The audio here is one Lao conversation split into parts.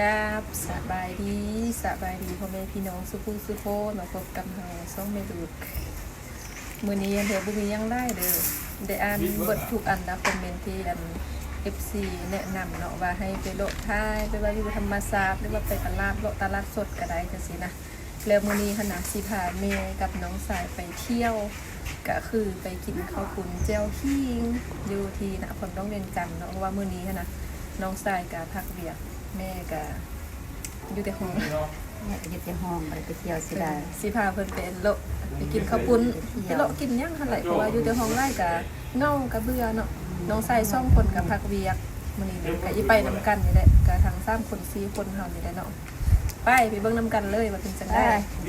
ກາບສະບາຍດີ ສະບາຍດີພໍ່ແມ່ພີ່ນ້ອງສູ່ຜູ້ສູ່ຄົນ ມາພົບກັບເຮົາຊ່ອງແມ່ດຸດ. ມື້ນີ້ອັນແທ້ບໍ່ມີຫຍັງຫຼາຍເດີ້ ໄດ້ອ່ານເບິດທຸກອັນນະ ຄອມເມັນທີ່ອັນເອັຟຊີແນະນຳເນາະ ວ່າໃຫ້ໄປເລາະຖ່າຍ ແບບວ່າຢູ່ທຳມະຊາດ ຫຼືວ່າໄປຕະຫຼາດ ເລາະຕະຫຼາດສົດກໍໄດ້ ຈັ່ງຊີ້ນະ. ແລ້ວມື້ນີ້ຫັ້ນນະ ຊິພາແມ່ກັບນ້ອງຊາຍໄປທ່ຽວ ກະຄືໄປກິນເຂົ້າປຸ້ນແຈ່ວຂີງ ຢູ່ທີ່ນະຄອນຫຼວງວຽງຈັນເນາະ ເພາະວ່າມື້ນີ້ຫັ້ນນະ ນ້ອງຊາຍກະພັກວຽກ ແມ່ກະຢູ່ແຕ່ຫ້ອງ ແມ່ກະຢູ່ແຕ່ຫ້ອງ ບໍ່ໄດ້ໄປທ່ຽວເສຍດາຍ. ຊິພາເພິ່ນໄປເລາະ ໄປກິນເຂົ້າປຸ້ນ ໄປເລາະກິນຫຍັງຫັ້ນແຫຼະ ເພາະວ່າຢູ່ແຕ່ຫ້ອງຫຼາຍກະເຫງົາ ກະເບື່ອເນາະ. ນ້ອງຊາຍສອງຄົນກະພັກວຽກ ມື້ນີ້ກະຊິໄປນຳກັນນີ້ແຫຼະ ກະທັງສາມຄົນສີ່ຄົນເຮົານີ້ແຫຼະເນາະ. ໄປ ໄປເບິ່ງນຳກັນເລີຍວ່າເປັນຈັ່ງໃດ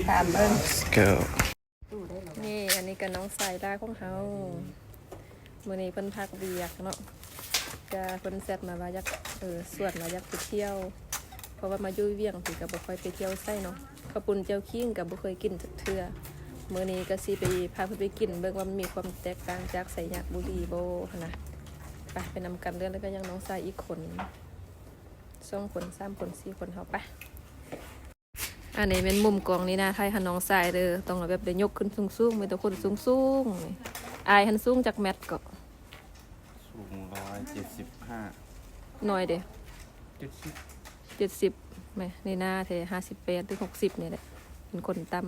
ຕາມເບິ່ງ. Let's go. ນີ້ ອັນນີ້ກະນ້ອງຊາຍຫຼ້າຂອງເຮົາ ມື້ນີ້ເພິ່ນພັກວຽກເນາະ ກະເພິ່ນແຊັດມາວ່າຢາກ ເອີ ຊວນວ່າຢາກໄປທ່ຽວ ເພາະວ່າມາຢູ່ວຽງພີ້ກະບໍ່ຄ່ອຍໄປທ່ຽວໃສເນາະ. ເຂົ້າປຸ້ນແຈ່ວຂີງກະບໍ່ເຄີຍກິນຈັກເທື່ອ ມື້ນີ້ກະຊິໄປ ພາເພິ່ນໄປກິນເບິ່ງວ່າມັນມີຄວາມແຕກຕ່າງຈາກໄຊຍະບູລີບໍ່ຫັ້ນນະ. ໄປ ໄປນຳກັນເລີຍ ແລ້ວກະຍັງນ້ອງຊາຍອີກຄົນ ສອງຄົນ ສາມຄົນ ສີ່ຄົນ ເຮົາໄປ. ອັນນີ້ແມ່ນມຸມກ້ອງນີ້ນະ ຖ່າຍຫານ້ອງຊາຍເດີ້ ຕ້ອງເອົາແບບໄດ້ຍົກຂຶ້ນສູງໆ ມີແຕ່ຄົນສູງໆ. ອ້າຍຫັ້ນສູງຈັກແມັດເກາະ? ສູງຮ້ອຍເຈັດສິບຫ້າ. ນ້ອຍເດ? ເຈັດສິບ ເຈັດສິບ. ແມ່ ນີ້ນາແທ້ ຫ້າສິບແປດ ຫຼື ຫົກສິບນີ້ແຫຼະ ເປັນຄົນຕ່ຳ.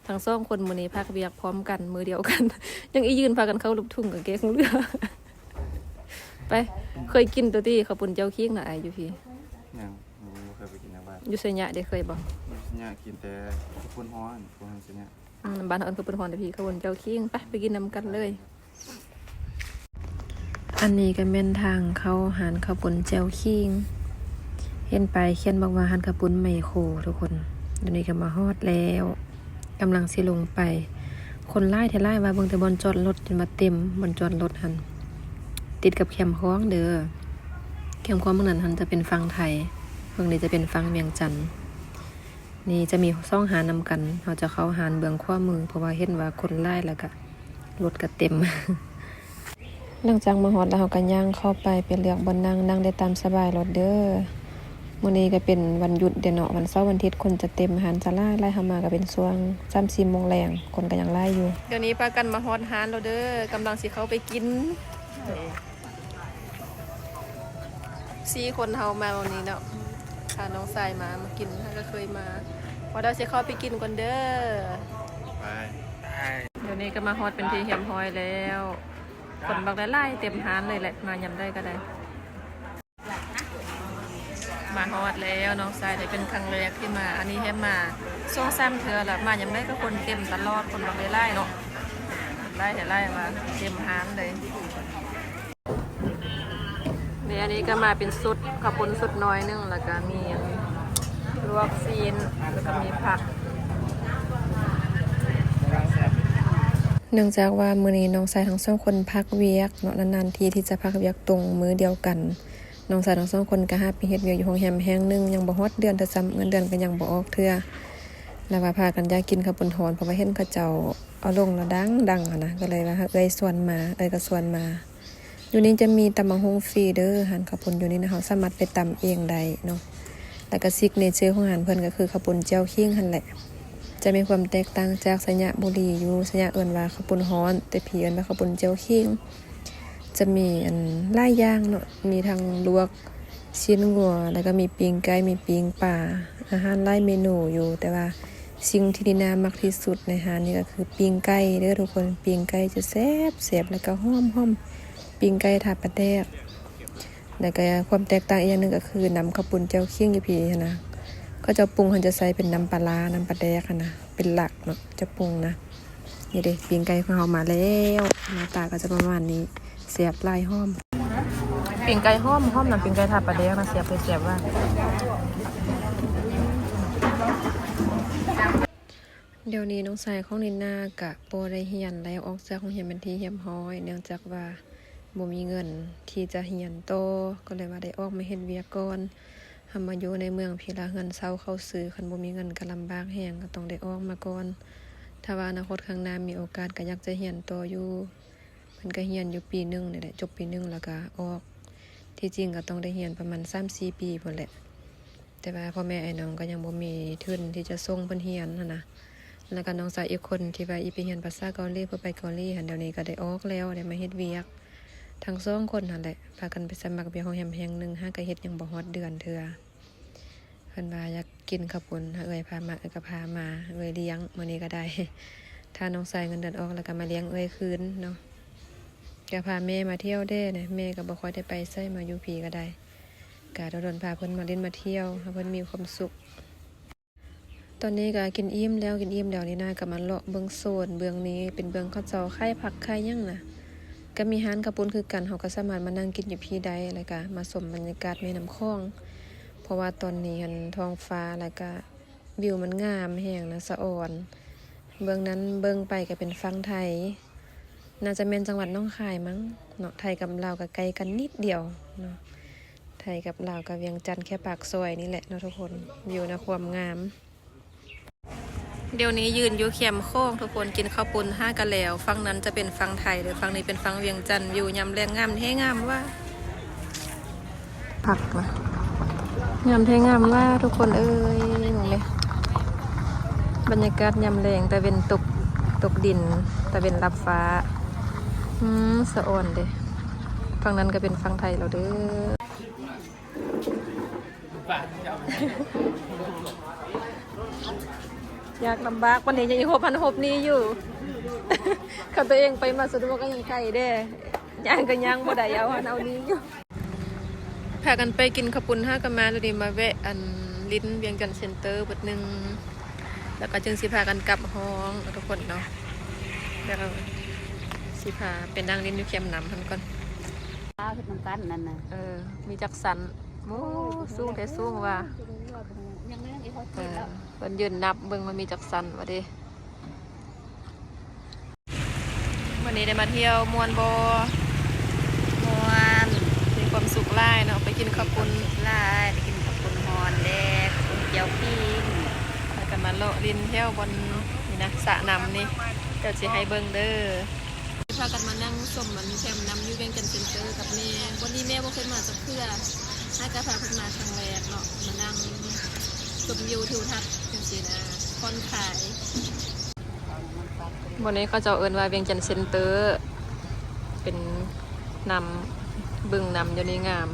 ທັງສອງຄົນມື້ນີ້ພັກວຽກພ້ອມກັນ ມື້ດຽວກັນ ຍັງອີຢືນພາກັນເຂົ້າລູກທຸ່ງກາງເກງເຫຼືອ. ໄປ ເຄີຍກິນຕົວຕິ ເຂົ້າປຸ້ນແຈ່ວຂີງນະ ອ້າຍ ຢູ່ພີ້? ຍັງ ບໍ່ເຄີຍໄປກິນນະບ້ານ. ຢູ່ໄຊຍະເດ ເຄີຍບໍ່? ຢູ່ໄຊຍະກິນແຕ່ເຂົ້າປຸ້ນຮ້ອນ ເຂົ້າປຸ້ນໄຊຍະ. ອືມ ບ້ານເຮົາເອີ້ນເຂົ້າປຸ້ນຮ້ອນເດ້ ພີ້ເຂົ້າປຸ້ນແຈ່ວຂີງ. ໄປ ໄປກິນນຳກັນເລີຍ. ອັນນີ້ກະແມ່ນທາງເຂົ້າຮ້ານເຂົ້າປຸ້ນແຈ່ວຂີງ ເຫັນປ້າຍຂຽນບອກວ່າຮ້ານເຂົ້າປຸ້ນໄມໂຄ ທຸກຄົນ. ດຽວນີ້ກະມາຮອດແລ້ວ ກຳລັງຊິລົງໄປ. ຄົນຫຼາຍແທ້ຫຼາຍວ່າ ເບິ່ງແຕ່ບ່ອນຈອດລົດຈົນວ່າເຕັມ ບ່ອນຈອດລົດຫັ້ນ ຕິດກັບແຄມຂອງເດີ້. ແຄມຂອງເບິ່ງນັ້ນຫັ້ນຈະເປັນຝັ່ງໄທ ເບິ່ງນີ້ຈະເປັນຝັ່ງວຽງຈັນ. ນີ້ຈະມີສອງຮ້ານນຳກັນ ເຮົາຈະເຂົ້າຮ້ານເບື້ອງຂວາມື ເພາະວ່າເຫັນວ່າຄົນຫຼາຍ ແລ້ວກະລົດກະເຕັມ. ຫຼັງຈາກມາຮອດແລ້ວ ເຮົາກະຍ່າງເຂົ້າໄປ ໄປເລືອກບ່ອນນັ່ງ ນັ່ງໄດ້ຕາມສະບາຍໂລດເດີ້. ມື້ນີ້ກະເປັນວັນຢຸດເດເນາະ ວັນເສົາວັນທິດຄົນຈະເຕັມ ຮ້ານຈະຫຼາຍຫຼາຍ. ເຮົາມາກະເປັນຊ່ວງສາມສີ່ໂມງແລງ ຄົນກະຍັງຫຼາຍຢູ່. ດຽວນີ້ພາກັນມາຮອດຮ້ານແລ້ວເດີ້ ກຳລັງຊິເຂົ້າໄປກິນ. ສີ່ຄົນເຮົາມາມື້ນີ້ເນາະ ພານ້ອງຊາຍມາ ມາກິນ ເຮົາກະເຄີຍມາ. ພໍດຽວຊິເຂົ້າໄປກິນກ່ອນເດີ້. ໄປ ດຽວນີ້ກະມາຮອດເປັນທີ່ຮຽບຮ້ອຍແລ້ວ ຄົນບັກຫຼາຍໆ ເຕັມຮ້ານເລີຍແຫຼະ ມາຍາມໃດກະໄດ້. ມາຮອດແລ້ວ ນ້ອງຊາຍໄດ້ເປັນຄັ້ງແລກທີ່ມາ ອັນນີ້ແຮມມາສອງສາມເທື່ອລະ ມາຍາມໃດກະຄົນເຕັມຕະຫຼອດ ຄົນບັກຫຼາຍໆ ເນາະ ຫຼາຍແທ້ຫຼາຍວ່າ ເຕັມຮ້ານເລີຍ. ນີ້ ອັນນີ້ກະມາເປັນຊຸດ ເຂົ້າປຸ້ນຊຸດໜ້ອຍໜຶ່ງ ແລ້ວກະມີອັນລວກຊີ້ນ ແລ້ວກະມີຜັກ. ເນື່ອງຈາກວ່າມື້ນີ້ນ້ອງຊາຍທັງສອງຄົນພັກວຽກເນາະ ນານໆທີທີ່ຈະພັກວຽກຕົງມື້ດຽວກັນ. ນ້ອງຊາຍທັງສອງຄົນກະຫາໄປເຮັດວຽກຢູ່ໂຮງແຮມແຫ່ງໜຶ່ງ ຍັງບໍ່ຮອດເດືອນເທື່ອຊ້ຳ ເງິນເດືອນກະຍັງບໍ່ອອກເທື່ອ. ລະວ່າພາກັນຢາກກິນເຂົ້າປຸ້ນຮ້ອນ ເພາະວ່າເຫັນເຂົາເຈົ້າເອົາລົງລະດັງໆ ຫັ້ນນະ ກະເລີຍວ່າເອີ້ຍຊວນມາ ເອື້ອຍກະຊວນມາ. ຢູ່ນີ້ຈະມີຕຳບັກຫຸ່ງຟຣີເດີ້ ຮ້ານເຂົ້າປຸ້ນຢູ່ນີ້ນະ ເຮົາສາມາດໄປຕຳເອງໄດ້ເນາະ. ແລ້ວກະຊິກເນເຈີຂອງຮ້ານເພິ່ນກະຄືເຂົ້າປຸ້ນແຈ່ວຂີງຫັ້ນແຫຼະ ຈະມີຄວາມແຕກຕ່າງຈາກໄຊຍະບູລີຢູ່ ໄຊຍະເອີ້ນວ່າເຂົ້າປຸ້ນຮ້ອນ ແຕ່ພີ້ເອີ້ນວ່າເຂົ້າປຸ້ນແຈ່ວຂີງ. ຈະມີອັນຫຼາຍຢ່າງເນາະ ມີທັງລວກຊີ້ນງົວ ແລ້ວກະມີປີ້ງໄກ່ ມີປີ້ງປາ ອາຫານຫຼາຍເມນູຢູ່ ແຕ່ວ່າສິ່ງທີ່ລີນາມັກທີ່ສຸດໃນຮ້ານນີ້ກະຄືປີ້ງໄກ່ເດີ້ທຸກຄົນ. ປີ້ງໄກ່ຈະແຊບໆ ແລ້ວກະຫອມໆ ປີ້ງໄກ່ທາປາແດກ. ແລ້ວກະຄວາມແຕກຕ່າງອີກຢ່າງໜຶ່ງກະຄືນ້ຳເຂົ້າປຸ້ນແຈ່ວຂີງຢູ່ພີ້ຫັ້ນນະ ເຂົາເຈົ້າປຸງຫັ້ນຈະໃສ່ເປັນນ້ຳປາຫຼ້າ ນ້ຳປາແດກຫັ້ນນະ ເປັນຫຼັກເນາະ ຈະປຸງນະ. ນີ້ເດ ປີ້ງໄກ່ຂອງເຮົາມາແລ້ວ ໜ້າຕາກະຈະປະມານນີ້ ແຊບຫຼາຍ ຫອມ. ປີ້ງໄກ່ຫອມ ຫອມນ້ຳປີ້ງໄກ່ທາປາແດກນະ ແຊບແທ້ແຊບວ່າ. ດຽວນີ້ນ້ອງຊາຍຂອງນິນນາກະບໍ່ໄດ້ຮຽນ ໄລ່ອອກຈາກໂຮງຮຽນເປັນທີ່ຮຽບຮ້ອຍ ເນື່ອງຈາກວ່າບໍ່ມີເງິນທີ່ຈະຮຽນຕໍ່ ກະເລີຍວ່າໄດ້ອອກມາເຮັດວຽກກ່ອນ. ເຮົາມາຢູ່ໃນເມືອງພີ້ລະ ເຮືອນເຊົ່າເຂົາຊື້ ຄັນບໍ່ມີເງິນກະລຳບາກແຮງ ກະຕ້ອງໄດ້ອອກມາກ່ອນ. ຖ້າວ່າອະນາຄົດຂ້າງໜ້າມີໂອກາດກະຢາກຈະຮຽນຕໍ່ຢູ່. ເພິ່ນກະຮຽນຢູ່ປີໜຶ່ງນີ້ແຫຼະ ຈົບປີໜຶ່ງແລ້ວກະອອກ. ທີ່ຈິງກະຕ້ອງໄດ້ຮຽນປະມານສາມສີ່ປີພຸ້ນແຫຼະ. ແຕ່ວ່າພໍ່ແມ່ອ້າຍນ້ອງກໍຍັງບໍ່ມີທຶນທີ່ຈະສົ່ງເພິ່ນຮຽນຫັ້ນນະ. ແລ້ວກໍນ້ອງສາວອີກຄົນທີ່ວ່າອີ່ໄປຮຽນພາສາເກົາຫຼີ ເພື່ອໄປເກົາຫຼີຫັ້ນ ດຽວນີ້ກໍໄດ້ອອກແລ້ວ ໄດ້ມາເຮັດວຽກ. ທັງສອງຄົນຫັ້ນແຫຼະ ພາກັນໄປສະໝັກວຽກໂຮງແຮມແຫ່ງໜຶ່ງ ຫາກໍເຮັດຍັງບໍ່ຮອດເດືອນເທື່ອ. ເພິ່ນວ່າຢາກກິນເຂົ້າປຸ້ນ ຫາເອື້ອຍພາມາ ເອື້ອຍກໍພາມາ ເອື້ອຍລ້ຽງມື້ນີ້ກໍໄດ້. ຖ້ານ້ອງຊາຍເງິນເດືອນອອກ ແລ້ວກໍມາລ້ຽງເອື້ອຍຄືນເນາະ. ກໍພາແມ່ມາທ່ຽວແດ່ນະ ແມ່ກໍບໍ່ຄ່ອຍໄດ້ໄປໃສ ມາຢູ່ພີ້ກໍໄດ້. ກະດົນໆພາເພິ່ນມາຫຼິ້ນມາທ່ຽວ ໃຫ້ເພິ່ນມີຄວາມສຸກ. ຕອນນີ້ກະກິນອີ່ມແລ້ວ ກິນອີ່ມແລ້ວ ລີນາກະມາເລາະເບິ່ງໂຊນເບື້ອງນີ້ ເປັນເບື້ອງເຂົາເຈົ້າຂາຍຜັກຂາຍຫຍັງນະ. ກະມີຮ້ານເຂົ້າປຸ້ນຄືກັນ ເຮົາກະສາມາດມານັ່ງກິນຢູ່ພີ້ໄດ້ ແລ້ວກະມາຊົມບັນຍາກາດແມ່ນ້ຳຂອງ ເພາະວ່າຕອນນີ້ຫັ້ນທ້ອງຟ້າ ແລ້ວກະວິວມັນງາມແຮງນະ ສະອອນ. ເບື້ອງນັ້ນເບິ່ງໄປກະເປັນຝັ່ງໄທ ໜ້າຈະແມ່ນຈັງຫວັດໜອງຄາຍມັ້ງເນາະ. ໄທກັບລາວກໍໃກ້ກັນນິດດຽວເນາະ. ໄທກັບລາວກໍວຽງຈັນແຄ່ປາກຊອຍນີ້ແຫຼະເນາະທຸກຄົນ. ວິວນະຄວາມງາມ. ດຽວນີ້ຢືນຢູ່ແຄມຂອງທຸກຄົນ ກິນເຂົ້າປຸ້ນຫາກະແລ້ວ. ຝັ່ງນັ້ນຈະເປັນຝັ່ງໄທເດີ ຝັ່ງນີ້ເປັນຝັ່ງວຽງຈັນ. ວິວຍາມແລງງາມແທ້ງາມວ່າ. ຄັກນະ ງາມແທ້ງາມວ່າທຸກຄົນເອີຍ. ເບິ່ງເດ້ ບັນຍາກາດຍາມແລງ ຕາເວັນຕົກ ຕົກດິນ ຕາເວັນລັບຟ້າ. ອືມ ສະອອນເດ້. ຝັ່ງນັ້ນກໍເປັນຝັ່ງໄທແລ້ວເດີ. ຍາກລຳບາກປານນີ້ ຍັງອີກຫົບຫັ້ນຫົບນີ້ຢູ່. ຄັນຕົວເອງໄປມາສະດວກກໍຍັງໄກເດ້ ຍ່າງກໍຍ່າງບໍ່ໄດ້ ເອົາຫັ້ນເອົານີ້ຢູ່. ພາກັນໄປກິນເຂົ້າປຸ້ນຫາກະມາ ແລ້ວນີ້ມາແວະອັນຫຼິ້ນວຽງຈັນເຊັນເຕີບຶດໜຶ່ງ ແລ້ວກໍຈຶ່ງຊິພາກັນກັບຫ້ອງເນາະທຸກຄົນເນາະ. ແລ້ວກໍຊິພາໄປນັ່ງຫຼິ້ນຢູ່ແຄມນ້ຳຫັ້ນກ່ອນ. ເຮັດນຳກັນນັ້ນນະ. ເອີ ມີຈັກຊັ້ນ. ໂອ້ ສູງແທ້ສູງວ່າ. ເອີ ເພິ່ນຢືນນັບເບິ່ງວ່າມີຈັກຊັ້ນວ່າເດ້. ມື້ນີ້ໄດ້ມາທ່ຽວມ່ວນບໍ່? ມ່ວນ. ມີຄວາມສຸກຫຼາຍເນາະ ໄປກິນເຂົ້າປຸ້ນ. ຫຼາຍ ໄປກິນເຂົ້າປຸ້ນຮ້ອນແດ່ ເຂົ້າປຸ້ນແຈ່ວປີ້ງ. ພາກັນມາເລາະຫຼິ້ນແຖວບ່ອນນີ້ນະ ສະນ້ຳນີ້ ດຽວຊິໃຫ້ເບິ່ງເດີ. ພາກັນມານັ່ງຊົມອັນແຄມນ້ຳຢູ່ວຽງຈັນເຊັນເຕີກັບແມ່. ບ່ອນນີ້ແມ່ບໍ່ເຄີຍມາຈັກເທື່ອ ຫາກະພາເພິ່ນມາຄັ້ງແລກເນາະ. ມານັ່ງຊົມວິວທິວທັດຈັ່ງຊີ້ນະ ຜ່ອນຄາຍ. ບ່ອນນີ້ເຂົາເຈົ້າເອີ້ນວ່າວຽງຈັນເຊັນເຕີ ເປັນນ້ຳ ບຶງນ້ຳຢູ່ນີ້ງາມ.